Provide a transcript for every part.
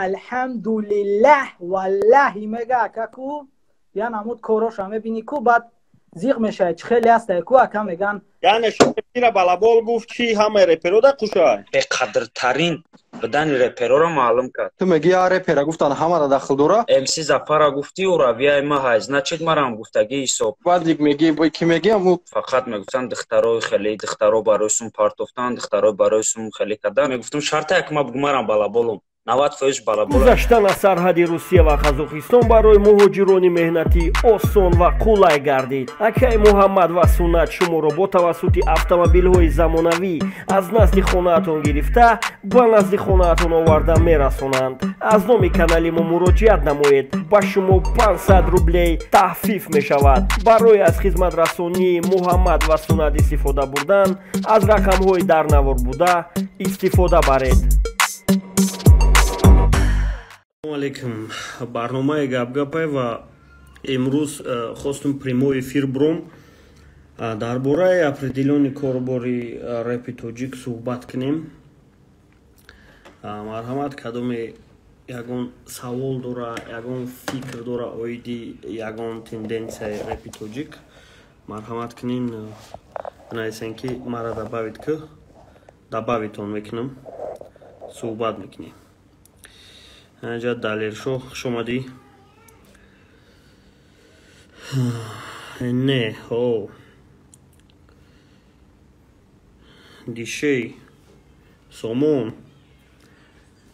Алҳамдулиллаҳ, валлаҳи мега ака ку я намуд короша мебини ку баъд зиқ мешавад, чӣ хеле ҳастае ку ака меган. Яъне шира балабол гуфт чи ҳамаи реперо да қушай. Беқадртарин будани репероро маълум кард. Ту меги я репера гуфтан ҳамара дахл дора? МС Зафара гуфти уравияи ма ҳай, значит марам гуфтагӣ ҳисоб. Баъд меги ки меги аму фақат мегуфтан духтарои хеле духтаро барои сум партофтан, духтаро барои сум хеле кардан. Мегуфтум шарта як ма бугу марам балаболум. 90% балабол. Гузаштан аз сарҳади Русия ва Қазоқистон барои муҳоҷирони меҳнатӣ осон ва қулай гардид. Акаи Муҳаммад ва Суннат шуморо бо тавассути автомобилҳои замонавӣ аз назди хонаатон гирифта ба назди хонаатон оварда мерасонанд. Аз номи канали мо муроҷиат намоед, ба шумо 500 рублей таҳфиф мешавад. Барои аз хизматрасонии Муҳаммад ва Суннат истифода бурдан аз рақамҳои дар навор буда истифода баред. Алейкум. Барномаи гапгапай ва имрӯз хостум прямой эфир бром дар бораи определённый корбори репи тоҷик суҳбат кунем. Марҳамат, кадоме ягон савол дора, ягон фикр дора оиди ягон тенденсияи репи тоҷик, марҳамат кунин, бинависен ки мара добавить ку, добавитон мекунам, суҳбат мекунем. Инҷа Далершо, хуш омадӣ. Не, ҳо. Дишей, Сомон,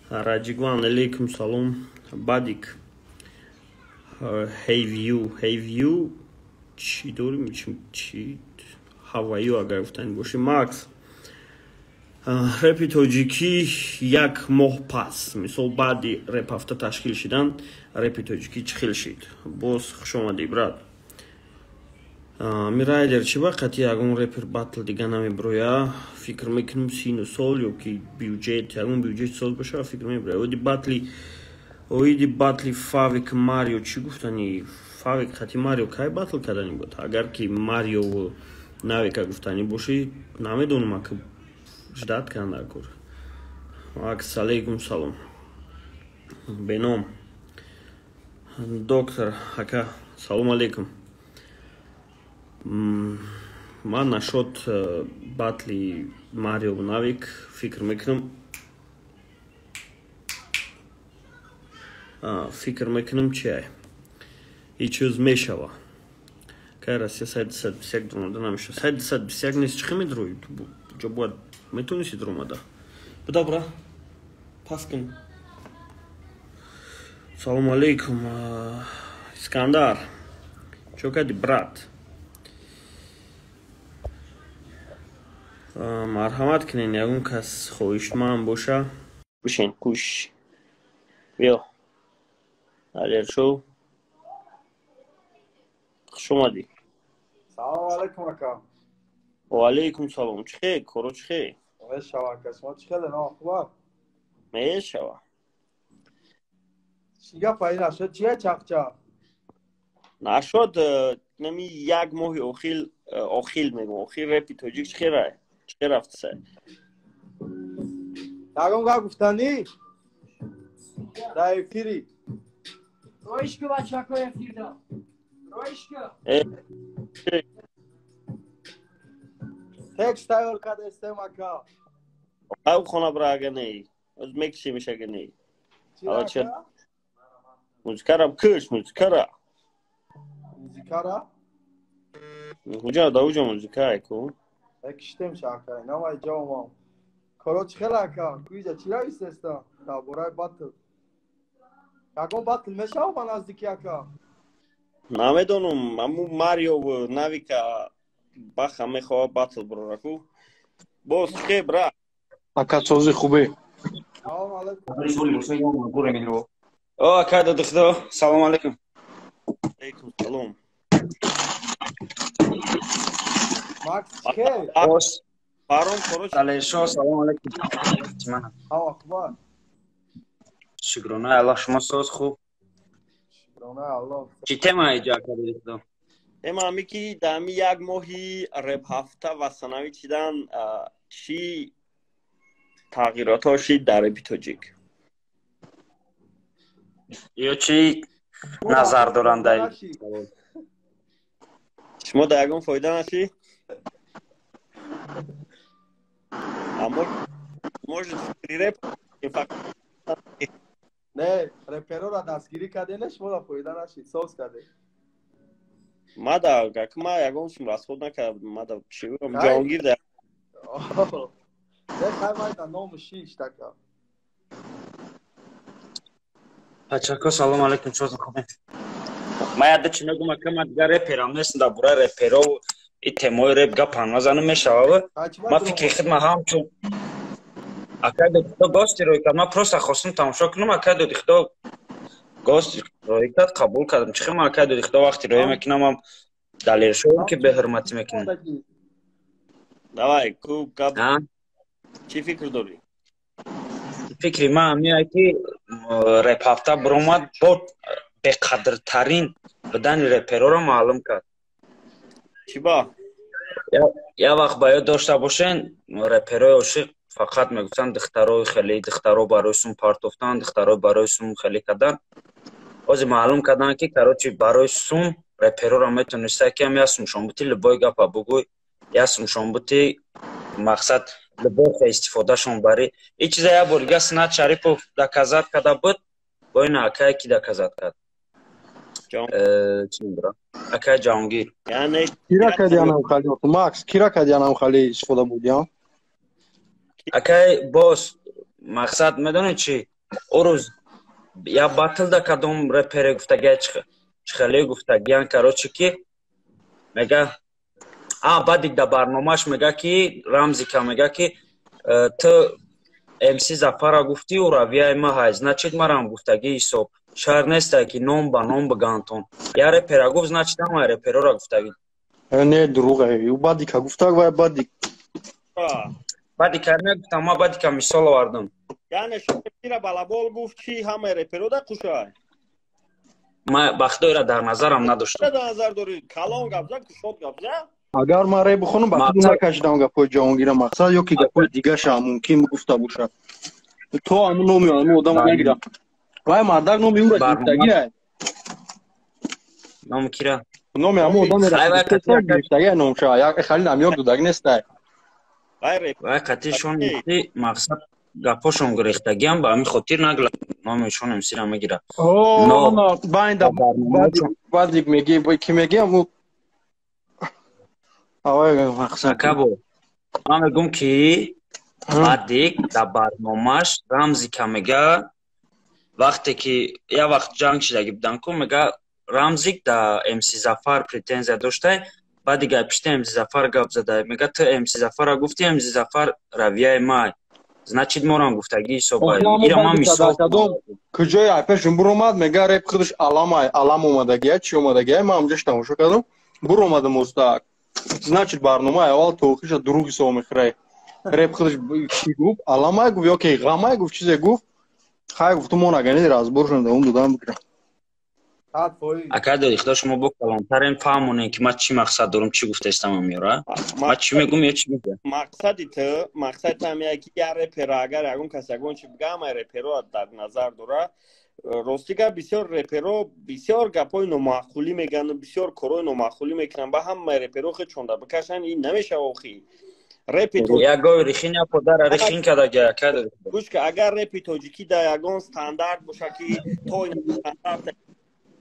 Раҷигван, алейкум салом, Бадик. Hey view, hey view, чӣ дорим, чӣ ҳаваю агар гуфтанӣ бошӣ. Макс, репи тоҷикӣ як моҳ пас, мисол баъди реп ҳафта ташкил шидан, репи тоҷикӣ чӣ хел шид? Боз хуш омадӣ, брат. Мирайдер, чӣ вақти ягон репер батл дига намеброя? Фикр мекунем сину сол ё ки бюҷет, ягон бюҷет соз боша, фикр меброя. Оиди батли Фавик Марио чӣ гуфтанӣ? Фавик қати Марио кай батл кардани буд? Агар ки Марио Навика гуфтанӣ бошӣ, намедонам, ака ждат кан дар кор. Акс, алейкум салом. Беном. Доктор, ака, салом алейкум. Ман нашод батли Марио Навик фикр мекунам. Фикр мекунам чи ай. И чиз мешава. Кай Россия 121 дромада намеша. 121 нест, чӣ медрои? Ҷо бояд метонисти дромада. Буда бра. Пас кун. Салом алейкум. Искандар. Чо кади, брат? Марҳамат кунен, ягон кас хоҳишманд боша. Бишин, куш. Биё. Алершо. Хуш омадӣ. Салом алейкум, ака. Ва алейкум салом. Чӣ хел? Коро чӣ хел? Мешава, ака. Шумо чӣ хеле нохубар? Мешава. Чӣ гапа ин нашуд? Чия чақчақ? Нашуд, нами як моҳи охил, охил мегӯм, охир репи тоҷик чӣ хел рай? Чӣ хел рафтаса? Ягон гап гуфтанӣ? Дар эфири. Роишку бачако эфирда. Роишку. Текст тайёр кардастем, ака. Ав хона бра ага ней. Оз мекшемиш ага ней. Ава ча? Музикара куш, музикара. Музикара? Уҷа да уҷа музика ку. Киштем шака, инамай ҷавомам. Коро чӣ хел, ака? Куиҷа чӣ равистеста? Дар бораи батл. Ягон батл мешава ба наздики, ака? Намедонам, аму Марио Навика баха мехоҳа батл брораку. Боз чӣ хел, бра? Ака, сози хубе. Салом алейкум. О, ака дадухто, салом алейкум. Алейкум салом. Макс, чӣ хел? Баром коро Алейшо, салом алейкум. Ҳава хубар? Шукрона Аллоҳ, шумо соз хуб? Шукрона Аллоҳ. Чӣ тема иҷо, ака дадухто? Тема ами ки дар ами як моҳи реп ҳафта ва санавӣ чидан чӣ тағйиротҳо шид дар репи тоҷик? Ё чӣ назар доранд? Шумо да ягон фоида нашӣ? Аммо может фикри реп не, реперора дастгирӣ кардем, шумо да фоида нашид, соз кардем. Мада как ма ягон сум расход накардам, мада чӣ Ҷаҳонгир да. Не, хай майда ному шиш така. Бачако, салом алейкум, чозун хубед? Ма яда чӣ мегум, ака, ма дигар реперам нестам, дар бораи реперо и темои реп гапам назанам мешавад. Ма фикри худ ма ҳамчун акай Додихудо гости рӯй кард, ма просто хостам тамошо кунам, акай Додихудо гост рӯй кард, қабул кардам. Чӣ хел ма акай Додихудо вақти рӯй мекунам, ам далелшоам ки беҳурматӣ мекунам. Давай, ку гап. Чӣ фикр дорӣ? Фикри ман ҳамин ки реп ҳафта биромад, бо беқадртарин будани репероро маълум кард. Чӣ ба? Як вақт ба ёд дошта бошен, реперои ошиқ фақат мегуфтанд духтарои хеле, духтаро барои сум партофтан, духтаро барои сум хеле кардан. Ҳозир маълум карданд ки, короче, барои сум репероро метониста ки ҳам як сумшон бути любой гапа бугӯй, як сумшон бути мақсад любой истифодашон барӣ. Ин чиза як бор дига Синат Шарипов доказат карда буд, бо ин акае ки доказат кард. Чӣ мебурам? Акай Ҷаҳонгир. Яъне кира кардианам хали, Макс, кира кардианам хали истифода бурдиам? Акай боз мақсад медонед чӣ? О рӯз як батлда кадом репере гуфтагия чихеле гуфтагиян, короче, ки мега баъди да барномааш мега ки Рамзика мега ки ту МС Зафара гуфтӣ, ӯ равияи ма ҳай, значит марам гуфтагӣ ҳисоб. Шар нестай ки ном ба ном бигантон. Я репера гуфт, значит ҳамаи реперора гуфтагӣ. Не, дурӯғ, ӯ бадика гуфтаг вай бадик. Бадика нагуфтам, ман бадика мисол овардам. Яъне шуморо балабол гуфт, чӣ ҳамаи реперода кушай? Ман ба худоира дар назарам надоштам. Дар назар дорӣ? Калон гап зан, кушод гап зан. Агар ман реп бихонам, ба худ накашидам гапҳои Ҷаҳонгира, мақсад ё ки гапҳои дигаша мумкин гуфта бошад. То ҳамун номи ҳамун одам нагирам. Вай мардак номи ӯро гирифтагиай. Номи кира? Номи ҳамун одамеро гирифтагиай номша. Як хали намёк додаг нестай. Вай қатишон мақсад гапҳошон гирифтагиам, ба ҳамин хотир нагла номишон МС-ра мегирад. О, байнда бадик меги, ки меги ҳамун авай мақсад. Акабо, ман мегӯм ки бадик дар барномааш Рамзика мега вақте ки як вақт ҷанг шидаги будан ку, мега Рамзик да МС Зафар претензия доштай, баъд дига пишти МС Зафар гап задай, мега ту МС Зафара гуфти, МС Зафар равияи май, значит морам гуфтагӣ ҳисобай. Ира ман мисол куҷои айпешон буромад, мега реп худаш аламай, алам омадагия, чӣ омадагия, ман ҳамҷош тамошо кардам, буромадам устак. Значит барномаи аввал тоохиша дурӯғ ҳисоб мехӯрай. Реп худаш чӣ гуфт? Аламай гуфт ё ки ғамай гуфт, чизе гуфт. Хай гуфтум мо нагани разборшон давом додам бигирам. Акай Додихудо, шумо бо калонтарен фаҳмонем ки ман чӣ мақсад дорам, чӣ гуфтаистам амёра? Ман чӣ мегӯм ё чӣ мегӯям? Мақсади ту, мақсади ту ҳамин ки як репера агар ягон кас ягон чи бига, ҳамаи реперо дар назар дора. Рости гап, бисёр реперо бисёр гапҳои номаъқулӣ мегӯянд, бисёр корҳои номаъқулӣ мекунанд, ба ҳамаи реперо худшонда бикашанд, ин намешава охи. Репи як гови рихин, як подара рихин кадаги, акай Додихудо. Гӯш ка, агар репи тоҷикӣ дар ягон стандарт боша ки то ин стандарт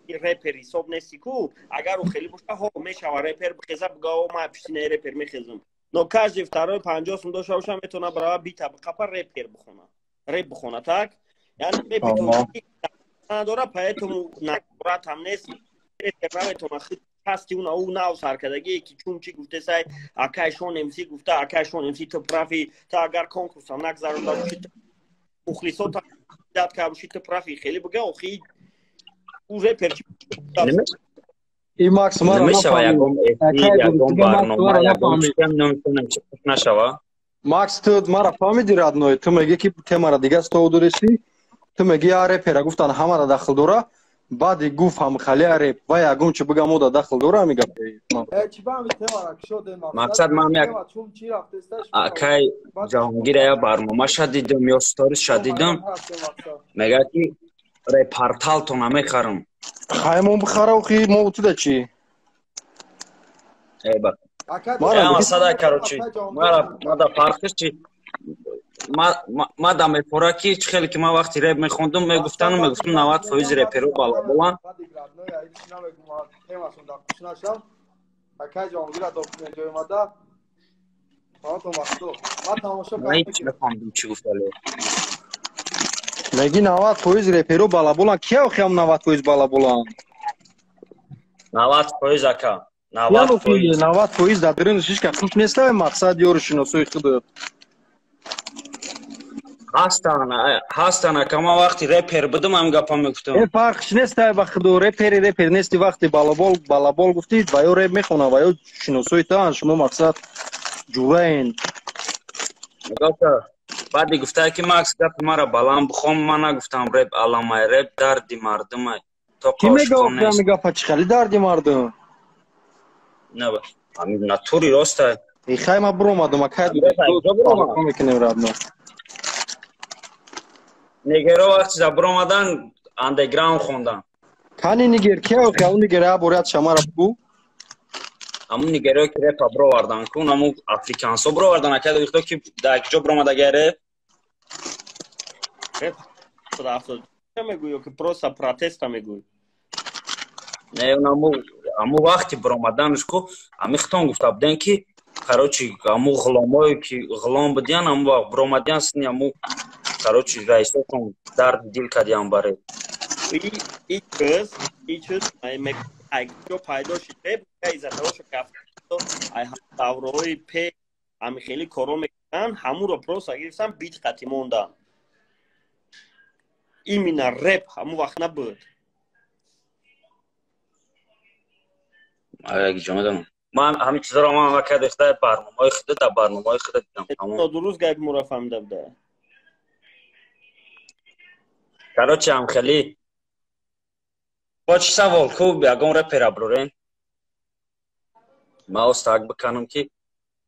репер ҳисоб нести ку, агар ӯ хеле боша, ҳо мешава репер бихеза бига, о ман пиштинаи репер мехезам. Но каждый второй 50 сум дошта боша, метавона барава бита биқапа репер бихона. Реп бихона, так? Яъне репи тоҷикӣ надора, поэтому назорат ҳам нест. Репер наметавона ҳасти уна ӯ нав саркардагие ки чун чӣ гуфтесай, акай Шон МС гуфта, акай Шон МС ту профи, ту агар конкурсам нагзаронда боши, мухлисот дад карда боши, ту профи хеле бига, охи ӯ репер чӣ И Макс мара намешава ягон эфир, ягон барнома, ягон чизам наметавонам чӣ нашава. Макс, ту мара фаҳмиди родной, ту мегӣ ки темара дига стол доресӣ, ту мегӣ я репера гуфтан ҳамара дахл дора, баъди гуфт ҳам хали реп ва ягон чи бигам ода дахл дора ҳами гапи. Мақсад ман як акай Ҷаҳонгира я барномаша дидам ё сторисша дидам, мега ки Репорталтона мехарам. Хай мо бихара, охи мо туда чӣ? Эба. Масада, короче, мада фарқиш чи? Ма да мепора ки чӣ хеле ки ман вақти реп мехондум, мегуфтану мегуфтум 90% реперо балаболан. Акай Ҷонгира документ ҷой омада. Ман нафаҳмидам чӣ гуфтале. Меги 90% реперо балаболан. Кия охи ҳам 90% балаболан? 90%, ака. 90%. 90% дар дурунаш ҳеч кас хуш неста, мақсад ёру шиносои худат. Ҳастан, ҳастан, ака, ман вақти репер будам, ҳамин гапа мегуфтам. Э, фарқш неста ба худу репери репер нести, вақти балабол балабол гуфтӣ, ва ё реп мехона, ва ё шиносои таан, шумо мақсад ҷураен. Баъди гуфтае ки Макс гапи мара баланд бихом, ман нагуфтам реп аламай, реп дарди мардумай. Ки мега ҳами гапа чӣ хели дарди мардум? Ҳамин натури роста. Хай, ма буромадам, акай мекунем радно. Нигеро вақти за буромадан андеграунд хондан. Кани нигер кия охи? Ҳамун нигер я борият шамара бугӯ. Ҳамун нигеро ки репа бировардан кун, ҳамун африкансо бировардан, ака духто ки дар ҷо биромадага реп. Реп мегӯй ё ки просто протеста мегӯй? Не, ҳамун вақти биромаданаш ку, ҳами хитон гуфта будем ки, короче, ҳамун ғуломое ки ғулом будиян, ҳамун вақт биромадиян, сини ҳамун, короче, раисотон дарди дил кардиям баре. И чиз ай куҷо пайдо шид реп? Из-за того что ай давраҳои пе ҳами хели коро мекарданд, ҳамунро просто гирифтан, бит қати мондан. Именно реп ҳамун вақт набуд. Ҷо медонам, ман ҳамин чизаро ман вака дехта барномаҳои худа дар барномаҳои худа дидам. Нодуруст гапи моро фаҳмида буда. Короче, ҳам хеле бо чӣ савол ку, ягон репера бирорен, ман остак биканам ки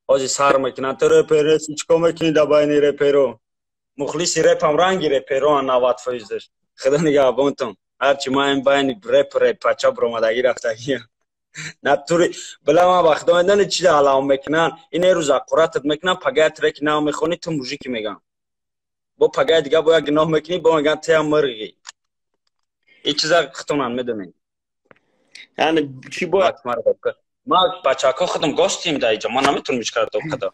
ҳозир сар мекунанд: ту репер неси, чӣ кор мекунӣ дар байни реперо? Мухлиси репам ранги репероан 90%аш. Худо нигаҳбонтон, ҳарчи ман ин байни реп репача биромадагӣ рафтагиам натури била. Ман ба худо медони чӣ алам мекунанд? Ин рӯз аққуратат мекунанд, пагая треки нав мехонӣ, ту мужики меган, бо пагая дига бо як гуноҳ мекунӣ, бо меган туям мирғӣ. Ин чиза худтонам медонед. Яъне чӣ бояд? Ма бачаҳако худам гостим дар иҷо, ман наметавонам ҳеҷ кара қада.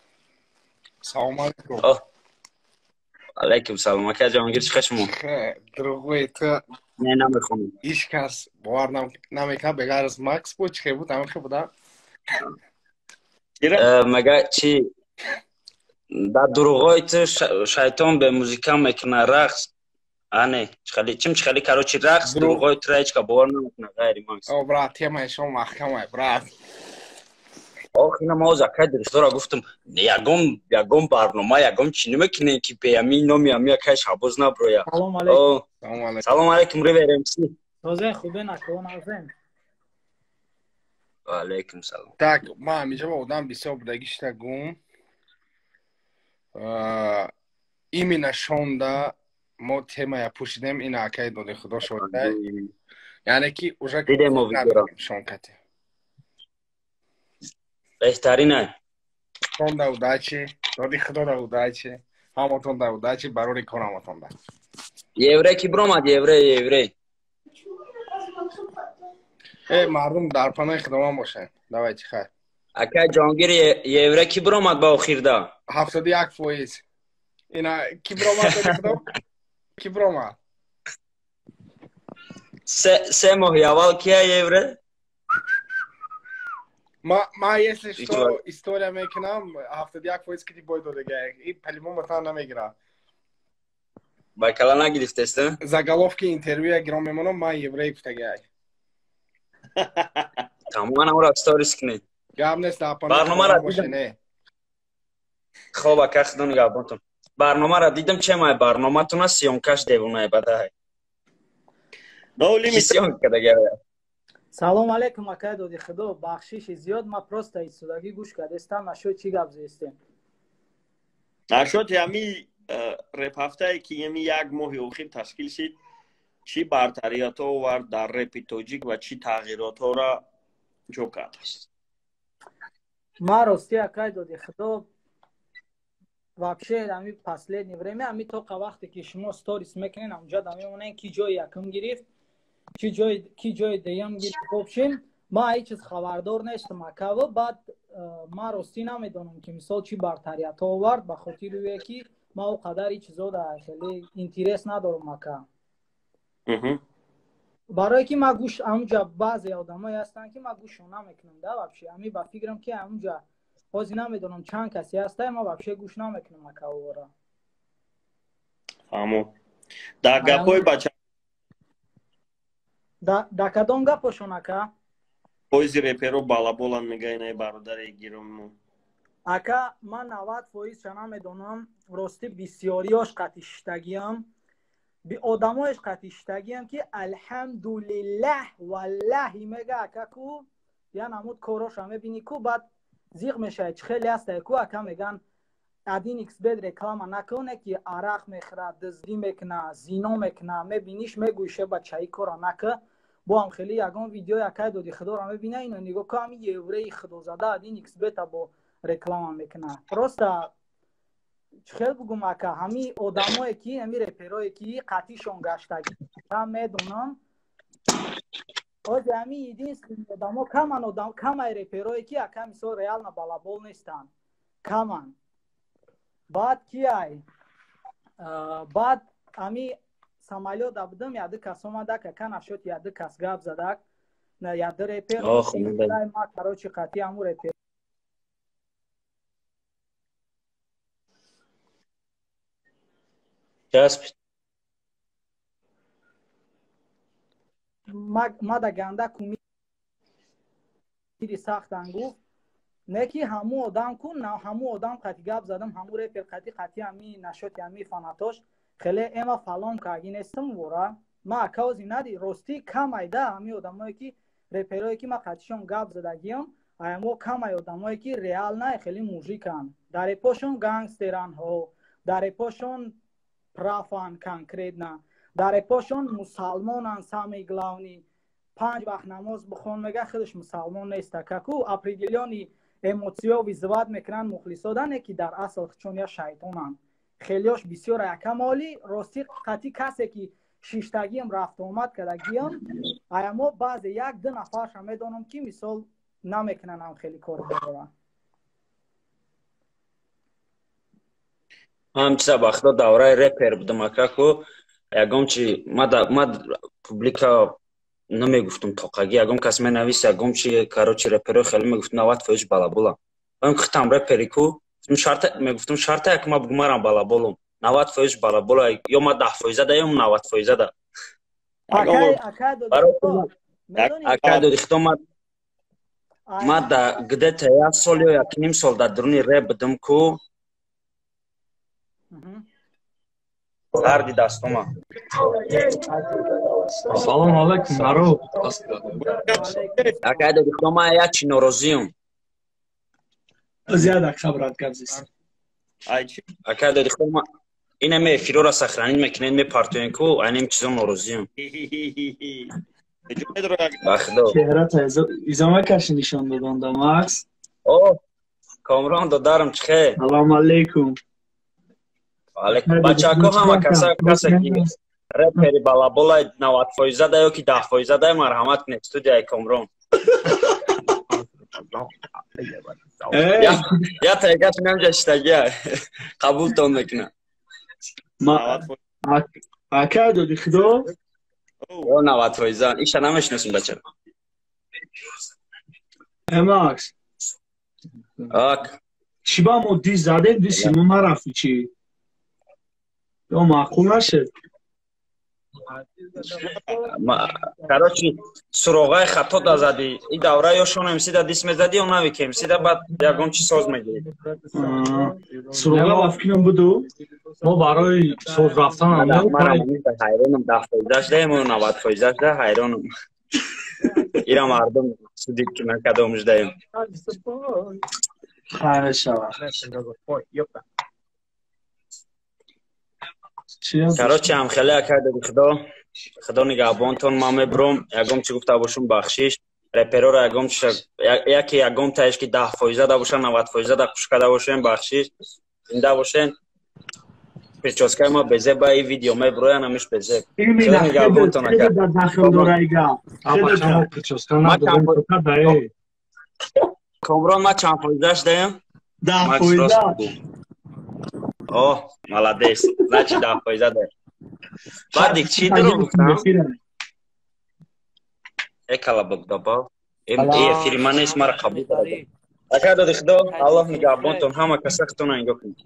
Салому алейкум. Алейкум салом, ака Ҷаҳонгир, чӣ шумо? Дурӯғгӯи ту. Не, намехонам. Ҳеҷ кас бовар намекунад беғайр аз Макс. Буд, чӣ буд, ҳамин хел буда. Мага чи дар дурӯғҳои ту шайтон бе музика мекунад рақс, ане чихели чим чихели, короче, рақс. Дурӯғҳои тура ҳеҷ кас бовар намекунад ғайри Макс. О, брат, темаи шумо маҳкамай, брат. Ох, ина ма ҳозир акай директора гуфтам, ягон барнома, ягон чӣ намекунем ки бе ами номи ами акай Шабоз наброя. Салом алейкум, Ривер МС. Тоза хубе, након азен. Алейкум салом. Так, ма ҳамиҷа ба одам бисёр будагӣ шита гум. Именно шонда мо темая пӯшидем, ина акай доди худо шода. Яъне ки уже дидем мо видеоро. Шон кати. Беҳтарина. Шонда удачи, доди худода удачи, ҳамотонда удачи, барори кораматонда. Евре ки биромад, евре, евре. Э, мардум дар паноҳи худованд бошед. Давайте, хайр. Акай Ҷонгир, евре ки биромад ба охирда? 71%. Ина ки биромад, доди худо? Ки биромад? 3 моҳи аввал кия евре? Ма, если что, история мекунам, 71% ки бой додага. И по-любому тан намегира. Байкала нагирифтест? Заголовки интервюя гиром мемонам, ман еврей гуфтагай. Тамоман амро сторис кунед. Гап нест. Барномаро не. Хоб, ака, худо нигаҳбонтон. Барномаро дидам, чемай барноматона съёмкаш девонаи бадай. No limit. Съёмка дагар. Салом алейкум, акай доди худо, бахшиши зиёд, ма просто истодагӣ гӯш кардестам, нашуд чӣ гап зестем? Нашуд ҳами репҳафтае ки ами як моҳи охир ташкил шид. Чӣ бартариятҳо овард дар репи тоҷик ва чӣ тағйиротҳоро ҷо кард? Ман рости, акай доди худо, вообще ами последнее время, ами тоқа вақте ки шумо сторис мекунен, амҷа да мемонен, ки ҷои якум гирифт, ки ҷои дуюм гирифт. Вообщем, ман ҳеҷ чиз хабардор нестам, акава. Баъд ман ростӣ намедонам, ки мисол чӣ бартариятҳо овард, ба хотири ӯе ки ман о қадар ҳеҷ чизо да хеле интерес надорам, ака. Барое ки ман гӯш амҷа баъзе одамое ҳастанд, ки ман гӯшшон намекунам да. Вообще, ами ба фикрам, ки амҷа ҳозир намедонам чанд касе ҳастай, ман вообще гӯш намекунам, ака, овора. Фаҳмо. Дар гапҳои бача Да кадом гапошон, ака? Фоизи реперо балаболан, мега инаи бародари гиромимо. Ака, ман 90 фоизша намедонам, ростӣ. Бисёриёш қатишиштагиам, одамоеш қатишиштагиам, ки алҳамдулиллаҳ, валлаҳи, мега, ака, ку я намуд короша мебинӣ ку, баъд зиқ мешавад. Чӣ хеле ҳастае ку, ака, меган один xbet реклама накуне, ки арақ мехӯрад, дуздӣ мекуна, зино мекуна. Мебиниш, мегӯи, шеба, чаи кора нака. Бо ҳам хеле ягон видео, акай доди худоро, мебина, ино нигоҳ ку, ҳами евреи худозада один xbet бо реклама мекуна. Просто чӣ хел бугум, ака, ҳами одамое ки ҳами реперое ки қатишон гаштагӣ медонам, ози ҳами единственный одамо каман, одам камай реперое ки, ака, мисол, реально балабол нестанд, каман. Баъд киай, баъд ҳами самолёт будам, яды кас омадак, ака, нашуд, яды кас гап задак, яды репер ма, короче, қатъи ҳаму репер. Часпид. Ма да ганда кумири сахтан гуфт, не ки ҳаму одам ку, ҳаму одам қати гап задам, ҳаму репер қати ҳами нашоти ҳами фанатош хеле эма фалон каги нестам вора. Ма, ака, ози нади, ростӣ, камайда ҳами одамое ки реперое ки ма қатишон гап задагиам, аямо камай одамое ки реально хеле мужиканд. Дар репошон гангстеран ҳо, дар репошон прафан, конкретно дар репошон мусалмонан. Самый главный, панҷ вақт намоз бихон, мега, худаш мусалмон нест, каку определённый эмоциё вызывать мекунанд мухлисодане, ки дар асл чун я шайтонанд хелиёш бисёр. Якамоли, ростӣ, қатъи касе ки шиштагиам, рафтуомад кардагиам, аямо баъзе як ду нафарша медонам, ки мисол намекунанд ҳам хеле кор доранд. Ҳам чиза, ба худо, давраи репер будам, акаку, ягон чи ма публика намегуфтум тоқагӣ. Ягон кас менавист ягон чи, короче, реперо хеле мегуфт, 90 фоиз балаболам. Хитам репери ку, шарта мегуфтум, шарта як ма бугумарам балаболум, 90 фоиз балабола, ё ма 10 фоиза да, ё 90 фоиза да. Акай доди худо, ма да где-то як сол ё якним сол дар дуруни реп будум ку, дарди дастома. Салом алайкум, народ. Акай доди худо, ма як чи норозиюм. Зиёда хабрат гап зист. Акай доди худо, ма инаме эфирора сохранить мекунед, мепартоен ку, айнем чизо норозиюм. Ба худо. Чеҳрата изома каши нишон доданда, Макс. О, Комрон додарам, чӣ хел? Салом алейкум. Бачако, ҳама каса, касе ки репери балаболай 90 фоиза да ё ки 10 фоиза да, марҳамат кунед студияи Комрон. Я тайгаш намҷа шитагия, қабултон мекунам. Ака доди худо. Ё 90 фоиза иша намешиносим, бача. Макс. Ак. Чӣ ба мо дис задем, диси мо нарафти, чӣ? Ё маъқул нашед? Короче, суроғаи хато да задӣ. И давра ё шон МС да дис мезадӣ, ё нави КМС да, баъд ягон чи соз мегирӣ. Суроға ба фикрам буду. Мо барои соз рафтан ҳайронам, 10 фоизаш да ё 90 фоизаш да ҳайронам. Ира мардум судид, ки ман кадомш даем. Хайр шава. Короче, ҳам хеле, акай доди худо. Худо нигаҳбонтон, ман мебурам. Ягон чӣ гуфта бошум, бахшиш. Реперора ягон чиша, яке ягон таиш ки 10% да боша, 90% да хуш карда бошем, бахшиш. Зинда бошен. Прическаи ма безеба, и видео меброян, ҳамиш безеб. Худо нигаҳбонтон, ака. Комрон, ма чанд фоизаш даем? 10%. О, молодец. Значит, 10% даем. Баъд чӣ дурӯғ гуфтам? Э, калабок дабав. Э, эфири ман нест, мара қабул карда. Ака доди худо, Аллоҳ нигаҳбонтон, ҳама каса худтона нигоҳ кунед.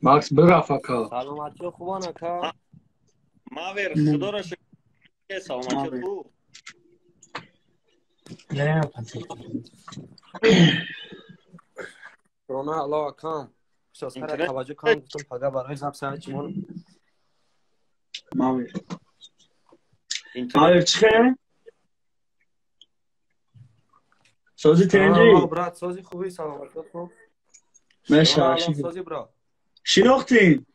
Макс бирафт, ака. Саломатиё хубан, ака. Мавер, худоро шукр, саломатиё хуб. Рона Алло акам. Шоскара таваҷҷӯҳ кам гуфтам пага барои запсаи чимон. Мавер. Мавер чӣ хел? Сози тенҷи? Брат, сози хуби, саломатиё хуб. Меша, сози брат. Шинохтин?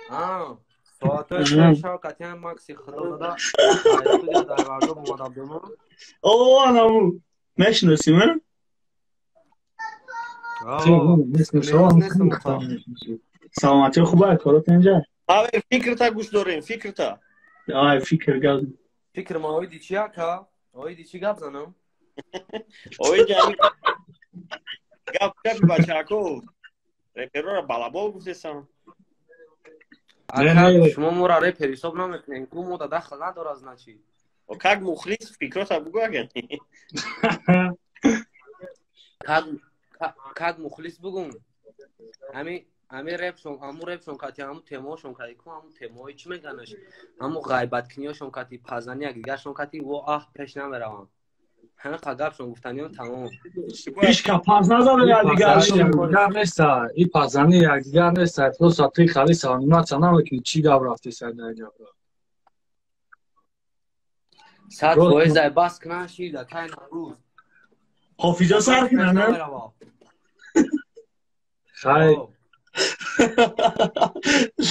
А, соатҳои шаби шав катиан Макси худо дода, студия дар Варзоб омада будем. О, анаму. Мешиносим, а? Саломатиё хуб, коро тенҷа? Мавер, фикрта гӯш дорем, фикрта. Ай, фикр гап. Фикр ма оиди чи, ака? Оиди чи гап занам? Оиди ҳамин гап гапи бачаҳако. Реперора балабол гуфтесам. Ака, шумо моро репер ҳисоб намекунем, ку мода дахл надорад, значит. Как мухлис фикрота бугӯ агар. Как мухлис бугум? Ами репшон, ҳаму репшон кати, ҳаму темаошон кати, ку ҳаму темаҳои чӣ меганаш? Ҳаму ғайбаткуниёшон кати, пазани якдигаршон кати, во аҳ пеш намеравам. Ҳамин қадабшон гуфтаниён тамом. Ҳеч ка паз назада якдигаршон. Якдигар неста, и пазани якдигар неста, просто ты хали саломатса намекунӣ, чӣ гап рафтеса дар гапра. 100% ай бас кунан шида, кай Наврӯз. Ҳофиза сар кунан, не? Хай.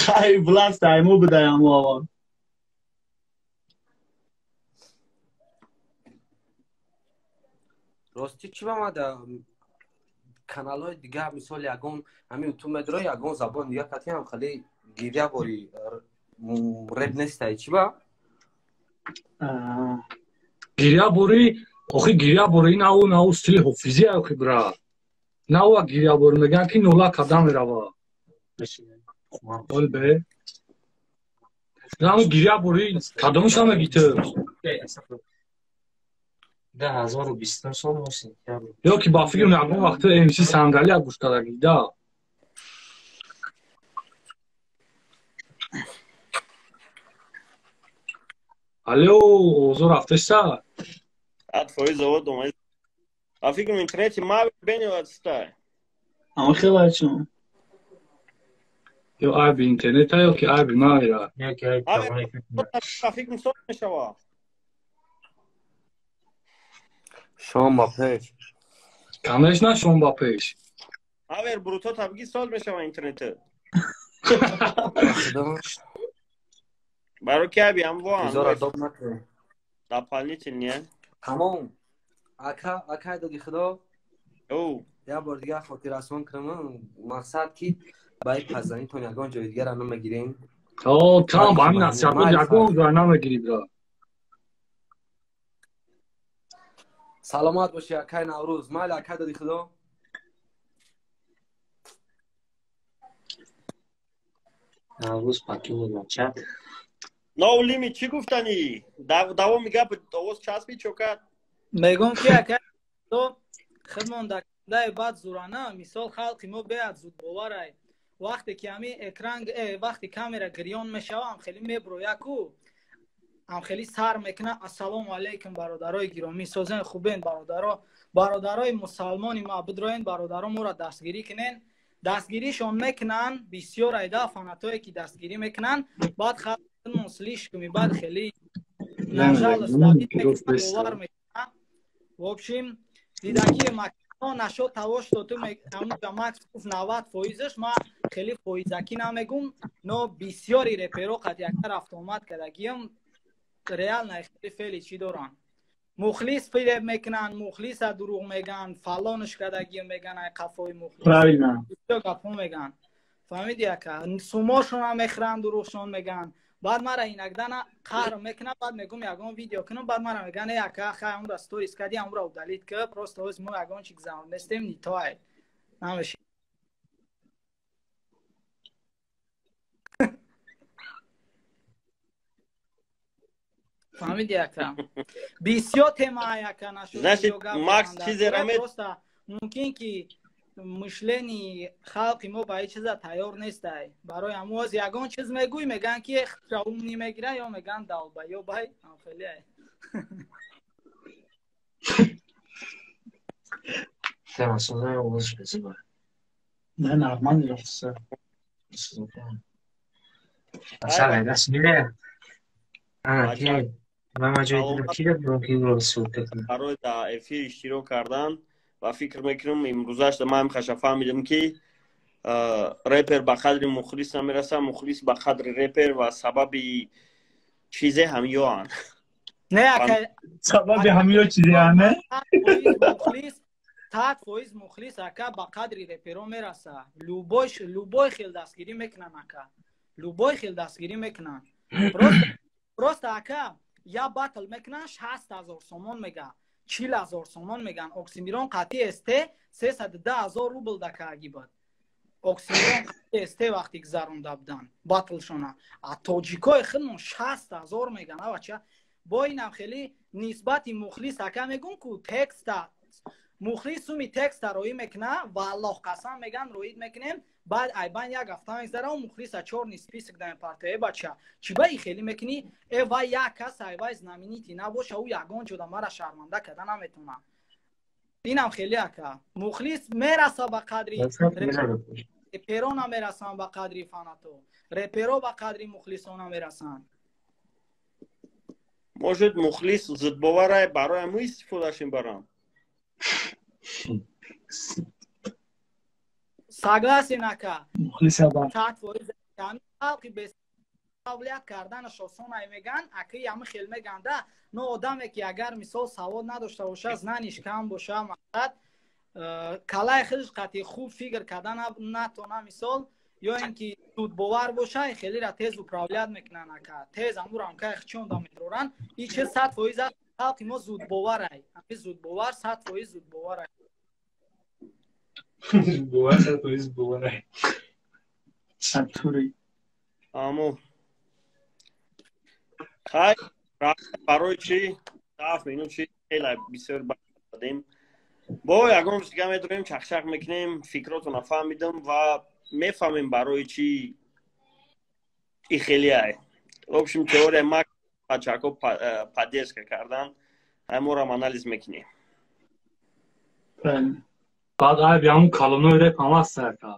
Хай, власт айму будай аму авон. Рости чӣ ба мада каналҳои дигар, мисол ягон ҳамин ютуб медро, ягон забон дигар кати ҳам хеле гиря бори реп нестай, чӣ ба? Гиря бори, охи гиря бори нау нау стили ҳофизия, охи брат. Нау гиря бори мегӯянд ки нола када мерава. Ол бе. Нау гиря бори кадомша мегӣ ту? 2029 сол мо сентябр. Ё ки ба фикр ягон вақт МС Сангалия гӯш кардагӣ, да? Алло, овозо рафтеса? 100% овоз омад. Ба фикрам интернети ма бениҳоят стай. Ама хеле чун. Ё айби интернета, ё ки айби мавера. Ё ки айби Ба фикрам соз мешава. Шом ба пеш. Конечно, шом ба пеш. Авер бруто табги соз мешава интернет. Баро ки аби ам во. Изора доб накун. Дополнительный. Тамом. Ака, ака доди худо. О. Я бор дигар хотиррасон кунам, мақсад ки ба ин пазанитон ягон ҷои дигар намегирем. О, там ба ҳамин насиҳатот ягон ҷой намегирӣ, бра. Саломат бошӣ, акай Наврӯз. Майли, акай доди худо. Наврӯз покинул чат. No Limit чӣ гуфтанӣ? Давоми гап овоз часпи чокат. Мегӯм ки акай худо худмон дай баъд зурана, мисол халқи мо беад зудбоварай. Вақте ки ҳами экран, вақте камера гирён мешава, ам хеле меброя ку. Ам хеле сар мекуна. Ассалому алайкум бародарои гиромӣ, созен хубен бародаро, бародарои мусалмони ма бидроен, бародаро моро дастгирӣ кунен. Дастгиришон мекунанд бисёр айда фанатое ки дастгирӣ мекунанд, баъд халқмон слишком баъд хеле нажалост бовар мекунанд. В общем, Дидаки макон нашод тавош то ту ҳамунҷа Макс гуфт 90 фоизаш, ман хеле фоизакӣ намегум, но бисёри реперо қад якта рафтуомад кардагиам, реально хеле феъли чӣ доранд. Мухлис фиреб мекунанд, мухлиса дурӯғ мегӯянд, фалонш кардагиам мегӯянд, ай қафои мухлис. Правильно. Бисёр гапҳо мегӯянд. Фаҳмиди, ака? Сумошонам мехӯранд, дурӯғшон мегӯянд. Баъд мара иногда на қаҳр мекунам, баъд мегӯм ягон видео кунам, баъд мара мегӯянд: э, ака, хай, онра сторис кардӣ, амра удалить ки, просто ҳоз мо ягон чи гузарон нестем, не то ай намеши. Фаҳмиди, ака? Бисёр тема, ака, нашуд. Значит, Макс чизеро просто мумкин ки мышление халқи мо ба ин чиза тайёр нестай. Барои ҳамун ҳоз ягон чиз мегӯй, мегӯянд ки умни мегира ё мегӯянд долбоёбай, хеле. Темасозай овозш безебай. Не, нормально рафтса. Асалай даст мея. Ана ки ман ҷои дидам ки мумкин ро ссылка кунам. Барои дар эфир иштирок кардан ва фикр мекунам, имрӯзаш ман хаша фаҳмидам, ки репер ба қадри мухлис намераса, мухлис ба қадри репер, ва сабаби чизе ҳамёанд. Не, ака. Сабаби ҳамё чизеа, не? Мухлис 100% мухлис, ака, ба қадри реперо мераса. Любой хел дастгирӣ мекунанд, ака. Любой хел дастгирӣ мекунанд. Просто, ака, я батл мекунанд, 60 000 сомон мега, 40 000 сомон меган. Оксимирон қатъи СТ 310 000 рубл дакааги буд. Оксимирон қатъи СТ вақти гузаронда буданд батлшона. А тоҷикои худмон 60 000 меган, авача. Бо инам хеле нисбати мухлис, ака, мегум ку текста мухлис суми текста роӣ мекуна, валлоҳ қасам меган, роид мекунем, баъд айбан як ҳафта мегзара, мухлиса чёрный список да мепартоя. Э, бача, чӣ ба и хеле мекунӣ? Э, вай як кас, ай вай знаменитый набоша, ӯ ягон ҷода мара шарманда карда наметавона. Инам хеле, ака, мухлис мераса ба қадри реперо, намерасанд ба қадри фанато, реперо ба қадри мухлисо намерасанд. Может, мухлис зудбоварай, барои ҳамун истифодаш мебаранд. Согласен, ака. Халқи беқобилият карданаш осонай меган, аки, ҳами хел меганда, но одаме ки агар мисол савод надошта боша, знаниш кам боша, мақсад калаи худаш қатъи хуб фикр карда натона, мисол, ё ин ки зудбовар боша, хелира тез управлять мекунанд, ака, тез ҳамун рамкаи хичонда медоранд. И чиз 100% аст, халқи мо зудбоварай, ҳами зудбовар, 100% зудбоварай. Зудбовар, 100% зудбоварай. Сатури. Амо хай, барои чӣ 7 минут чи хеле бисёр дадем, бо ягон рӯз дига медорем, чахчах мекунем. Фикротона фаҳмидам ва мефаҳмем барои чӣ и хелеай. В общем, теория ма бачако поддержка кардан, ҳаморам анализ мекунем. Баъд айби ҳамун калонои реп ҳам аст, ака.